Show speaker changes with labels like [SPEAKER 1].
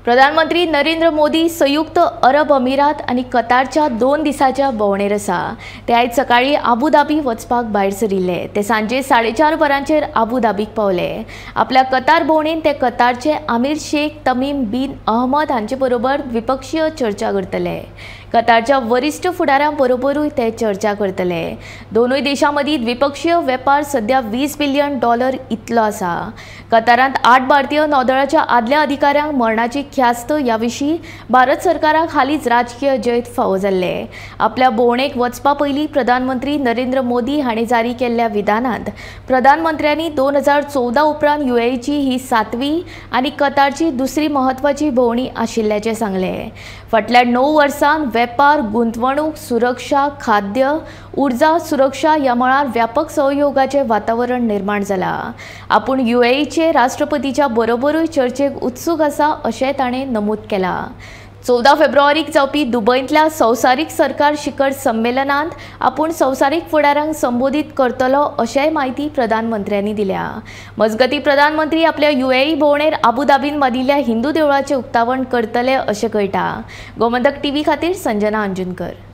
[SPEAKER 1] प्रधानमंत्री नरेंद्र मोदी संयुक्त अरब अमिरात आनी कतारच्या 2 दिसाच्या भोंवडेर आसा. ते आयज सकाळी आबू धाबी वचपाक भायर सरिल्ले. ते सांजे 4:30 वरांचेर आबू धाबीक पावले. आपल्या कतार भोंवडेन ते कतारचे आमीर शेख तमीम बिन अहमद हांचे बरोबर द्विपक्षीय चर्चा करतले. कतारच्या वरिष्ठ फुडाऱ्यां बरोबरूय ते चर्चा करतले. दोनूय देशां मदीं द्विपक्षीय वेपार सध्या $20 बिलियन इतलो आसा. कतारांत 8 भारतीय नौदळाच्या आदल्या अधिकाऱ्यांक मरणाची ख्यास्त ह्या विशीं भारत सरकाराक हालींच राजकीय जैत फावो जाल्ले. आपल्या भोंवडेक वचपा पयलीं प्रधानमंत्री नरेंद्र मोदी हांणी जारी केल्ल्या विधानांत प्रधानमंत्र्यांनी 2014 उपरांत युएईची ही 7वी आनी कतारची दुसरी म्हत्वाची भोंवडी आशिल्ल्याचें सांगलें. फाटल्या 9 वर्सांत वेपार, गुंतवणूक, सुरक्षा, खाद्य, ऊर्जा सुरक्षा ह्या मळार व्यापक सहयोगाचें वातावरण निर्माण जालां. आपूण युएईचे राष्ट्रपतीच्या बरोबरूय चर्चेक उत्सूक आसा अशें ताणें नमूद केलां. 14 फेब्रुवारीक जावपी दुबयंतल्या संवसारीक सरकार शिखर संमेलनांत आपूण संवसारीक फुडाऱ्यांक संबोधीत करतलो अशेंय म्हायती प्रधानमंत्र्यांनी दिल्या. मजगतीं प्रधानमंत्री आपल्या युएई भोंवडेर आबू धाबीन बांदिल्ल्या हिंदू देवळाचें उक्तावण करतले अशें कळटा. गोमंतक टीव्ही खातीर संजना अंजुनकर.